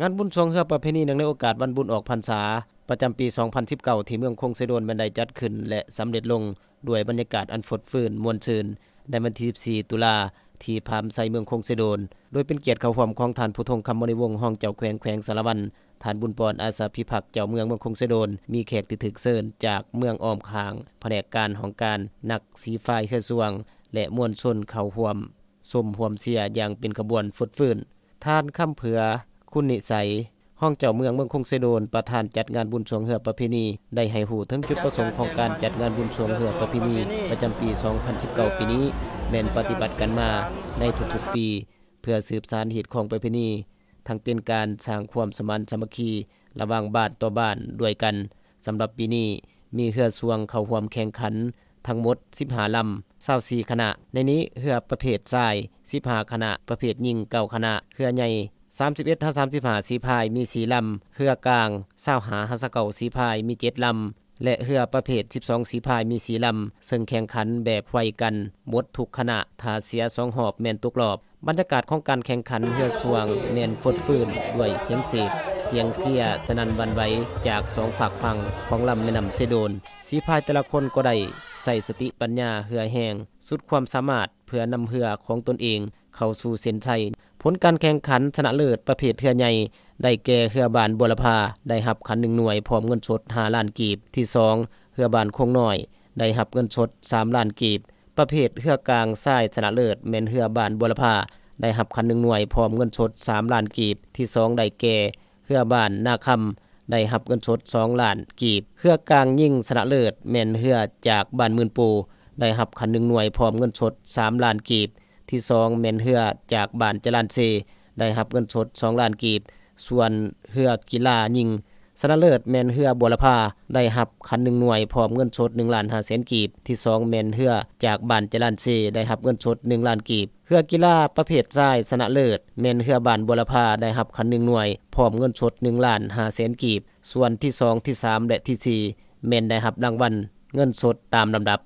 ງານບຸນຊ່ວງເຮືອປະເພນີເນື່ອງໃນໂອກາດວັນບຸນອອກພັນສາ ປະຈຳປີສອງພັນສິບເກົ້າ ທີ່ເມືອງຄົງເຊໂດນ ແມ່ນໄດ້ຈັດຂຶ້ນ ແລະ ສຳເລັດລົງດ້ວຍບັນຍາກາດອັນຟົດຟື້ນມ່ວນຊື່ນ ໃນວັນທີ ສິບສີ່ ຕຸລາ ທີ່ພາມໄຊເມືອງຄົງເຊໂດນ ໂດຍເປັນກຽດເຂົ້າຮ່ວມຂອງທ່ານ ພູທົ່ງ ຄຳມະນີວົງ ຮອງເຈົ້າແຂວງ ແຂວງສາລະວັນ, ທ່ານ ບຸນປອນ ອາສາພິພັກ ເຈົ້າເມືອງເມືອງຄົງເຊໂດນ, ມີແຂກທີ່ຖືກເຊີນຈາກເມືອງອ້ອມຂ້າງ, ພະແນກການຫ້ອງການ, ນັກສີພາຍເຮືອຊ່ວງ ແລະ ມວນຊົນເຂົ້າຮ່ວມຊົມຮ່ວມເຊຍຢ່າງເປັນຂະບວນຟົດຟື້ນ. ທ່ານ ຄຳເຜືອ ຄຸນນິໄສ ຮອງເຈົ້າເມືອງເມືອງຄົງເຊໂດນ, ປະທານຈັດງານບຸນຊ່ວງເຮືອປະເພນີ ໄດ້ໃຫ້ຮູ້ເຖິງຈຸດປະສົງຂອງການຈັດງານບຸນຊ່ວງເຮືອປະເພນີປະຈຳປີສອງພັນສິບເກົ້າປີນີ້ ແມ່ນປະຕິບັດກັນມາໃນທຸກໆປີ ເພື່ອສືບສານຮີດຄອງປະເພນີ, ທັງເປັນການສ້າງຄວາມສະໝານສາມັກຄີລະຫວ່າງບ້ານຕໍ່ບ້ານດ້ວຍກັນ. ສຳລັບປີນີ້ມີເຮືອຊ່ວງເຂົ້າຮ່ວມແຂ່ງຂັນທັງໝົດສິບຫ້າລຳ, ຊາວສີ່ຄະນະ, ໃນນີ້ເຮືອປະເພດຊາຍສິບຫ້າຄະນະ, ປະເພດຍິງເກົ້າຄະນະ, ເຮືອໃຫຍ່ ສາມສິບເອັດຫາສາມສິບຫ້າ ສີພາຍມີສີ່ລຳ, ເຮືອກາງ ຊາວຫ້າຫາຊາວເກົ້າ ສີພາຍມີເຈັດລຳ ແລະ ເຮືອປະເພດສິບສອງ ສີພາຍມີສີ່ລຳ, ເຊິ່ງແຂ່ງຂັນແບບໄຂວ້ກັນໝົດທຸກຄະນະ, ຖ້າເສຍສອງຮອບແມ່ນຕົກລອບ. ບັນຍາກາດຂອງການແຂ່ງຂັນເຮືອຊ່ວງແມ່ນຟົດຟື້ນດ້ວຍສຽງເສກ, ສຽງເຊຍສະໜັ່ນຫວັ່ນໄຫວຈາກສອງຟາກຝັ່ງຂອງລຳແມ່ນ້ຳເຊໂດນ. ສີພາຍແຕ່ລະຄົນກໍໄດ້ໃຊ້ສະຕິປັນຍາເຫື່ອແຮງສຸດຄວາມສາມາດ ເພື່ອນຳເຮືອຂອງຕົນເອງເຂົ້າສູ່ເສັ້ນໄຊ. ຜົນການແຂ່ງຂັນຊະນະເລີດປະເພດເຮືອໃຫຍ່ ໄດ້ແກ່ເຮືອບ້ານບົວລະພາ ໄດ້ຮັບຂັນໜຶ່ງໜ່ວຍ ພ້ອມເງິນສົດຫ້າລ້ານກີບ. ທີສອງ ເຮືອບ້ານຄົງນ້ອຍ ໄດ້ຮັບເງິນສົດສາມລ້ານກີບ. ປະເພດເຮືອກາງຊາຍຊະນະເລີດ ແມ່ນເຮືອບ້ານບົວລະພາ ໄດ້ຮັບຂັນໜຶ່ງໜ່ວຍ ພ້ອມເງິນສົດສາມລ້ານກີບ. ທີສອງ ໄດ້ແກ່ເຮືອບ້ານນາຄຳ ໄດ້ຮັບເງິນສົດສອງລ້ານກີບ. ເຮືອກາງຍິງຊະນະເລີດ ແມ່ນເຮືອຈາກບ້ານໝື່ນປູ ໄດ້ຮັບຂັນໜຶ່ງໜ່ວຍ ພ້ອມເງິນສົດສາມລ້ານກີບ. ທີສອງ ແມ່ນເຮືອຈາກບ້ານຈະລານເຊ ໄດ້ຮັບເງິນສົດສອງລ້ານກີບ. ສ່ວນເຮືອກິລາຍິງຊະນະເລີດ ແມ່ນເຮືອບົວລະພາ ໄດ້ຮັບຂັນໜຶ່ງໜ່ວຍ ພ້ອມເງິນສົດໜຶ່ງລ້ານຫ້າແສນກີບ. ທີສອງ ແມ່ນເຮືອຈາກບ້ານຈະລານເຊ ໄດ້ຮັບເງິນສົດໜຶ່ງລ້ານກີບ. ເຮືອກິລາປະເພດຊາຍຊະນະເລີດ ແມ່ນເຮືອບ້ານບົວລະພາ ໄດ້ຮັບຂັນໜຶ່ງໜ່ວຍ ພ້ອມເງິນສົດໜຶ່ງລ້ານຫ້າແສນກີບ. ສ່ວນທີສອງ ທີສາມ ແລະ ທີສີ່ ແມ່ນໄດ້ຮັບລາງວັນເງິນສົດຕາມລຳດັບ.